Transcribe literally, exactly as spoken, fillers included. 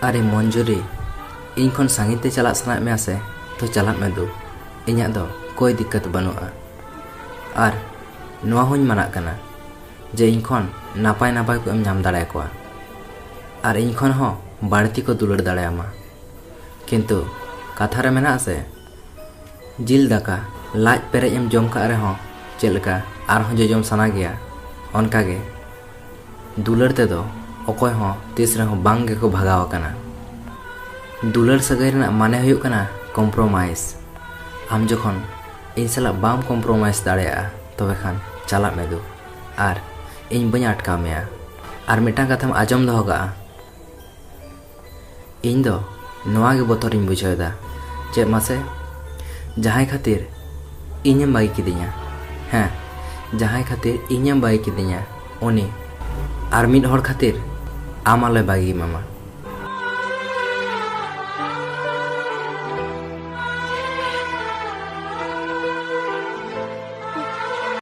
ᱟᱨᱮ ᱢᱚᱧᱡᱩᱨᱤ, ᱤᱧ ᱠᱷᱚᱱ ᱥᱟᱺᱜᱤᱧ ᱛᱮ ᱪᱟᱞᱟᱜ ᱥᱟᱱᱟᱭᱮᱫ ᱢᱮᱭᱟ ᱥᱮ, ᱛᱚ ᱪᱟᱞᱟᱜ ᱢᱮ ᱫᱩ, ᱤᱧᱟᱹᱜ ᱫᱚ ᱠᱳᱭ ᱫᱤᱠᱠᱟᱛ ᱵᱟᱹᱱᱩᱜᱼᱟ᱾ ᱟᱨ ᱱᱚᱣᱟ ᱦᱚᱸᱧ ᱢᱟᱱᱟᱜ ᱠᱟᱱᱟ ᱡᱮ ᱤᱧ ᱠᱷᱚᱱ ᱱᱟᱯᱟᱭ ᱱᱟᱯᱟᱭ ᱠᱚ ᱮᱢ ᱧᱟᱢ ᱫᱟᱲᱮᱭᱟᱠᱚᱣᱟ ᱟᱨ ᱤᱧ ᱠᱷᱚᱱ ᱦᱚᱸ ᱵᱟᱹᱲᱛᱤ ᱠᱚ ᱫᱩᱞᱟᱹᱲ ᱫᱟᱲᱮᱭᱟᱢᱟ᱾ ᱠᱤᱱᱛᱩ ᱠᱟᱛᱷᱟ ᱨᱮ ᱢᱮᱱᱟᱜᱼᱟ ᱥᱮ, ᱡᱤᱞ ᱫᱟᱠᱟ ᱞᱟᱡ ᱯᱮᱨᱮᱡ ᱮᱢ ᱡᱚᱢ ᱠᱟᱜ ᱨᱮᱦᱚᱸ ᱪᱮᱫ ᱞᱮᱠᱟ ᱟᱨᱦᱚᱸ ᱡᱚᱡᱚᱢ ᱥᱟᱱᱟ ᱜᱮᱭᱟ, ᱚᱱᱠᱟ ᱜᱮ ᱫᱩᱞᱟᱹᱲ ᱛᱮᱫᱚ ᱚᱠᱚᱭ ᱦᱚᱸ ᱛᱤᱥ ᱨᱮᱦᱚᱸ ᱵᱟᱝ ᱜᱮᱠᱚ ᱵᱷᱟᱜᱟᱣ ᱟᱠᱟᱱᱟ᱾ ᱫᱩᱞᱟᱹᱲ ᱥᱟᱹᱜᱟᱹᱭ ᱨᱮᱱᱟᱜ ᱢᱟᱱᱮ ᱦᱩᱭᱩᱜ ᱠᱟᱱᱟ compromise᱾ ᱟᱢ ᱡᱚᱠᱷᱚᱱ ᱤᱧ ᱥᱟᱞᱟᱜ ᱵᱟᱢ compromise ᱫᱟᱲᱮᱭᱟᱜᱼᱟ, ᱛᱚᱵᱮ ᱠᱷᱟᱱ ᱪᱟᱞᱟᱜ ᱢᱮ ᱫᱩ, ᱟᱨ ᱤᱧ ᱵᱟᱹᱧ ᱟᱴᱠᱟᱣ ᱢᱮᱭᱟ᱾ ᱟᱨ ᱢᱤᱫᱴᱟᱝ ᱠᱟᱛᱷᱟᱢ ᱟᱸᱡᱚᱢ ᱫᱚᱦᱚ ᱠᱟᱜᱼᱟ, ᱤᱧ ᱫᱚ ᱱᱚᱣᱟ ᱜᱮ ᱵᱚᱛᱚᱨᱤᱧ ᱵᱩᱡᱷᱟᱹᱣ ᱮᱫᱟ᱾ ᱪᱮᱫ ᱢᱟᱥᱮ? ᱡᱟᱦᱟᱸᱭ ᱠᱷᱟᱹᱛᱤᱨ ᱤᱧᱮᱢ ᱵᱟᱹᱜᱤ ᱠᱤᱫᱤᱧᱟ, ᱦᱮᱸ, ᱡᱟᱦᱟᱸᱭ ᱠᱷᱟᱹᱛᱤᱨ ᱤᱧᱮᱢ ᱵᱟᱹᱜᱤ ᱠᱤᱫᱤᱧᱟ, ᱩᱱᱤ ᱟᱨ ᱢᱤᱫ ᱦᱚᱲ ᱠᱷᱟᱹᱛᱤᱨ ᱟᱢ ᱟᱞᱚᱭ ᱵᱟᱹᱜᱤ ᱢᱟᱢᱟ᱾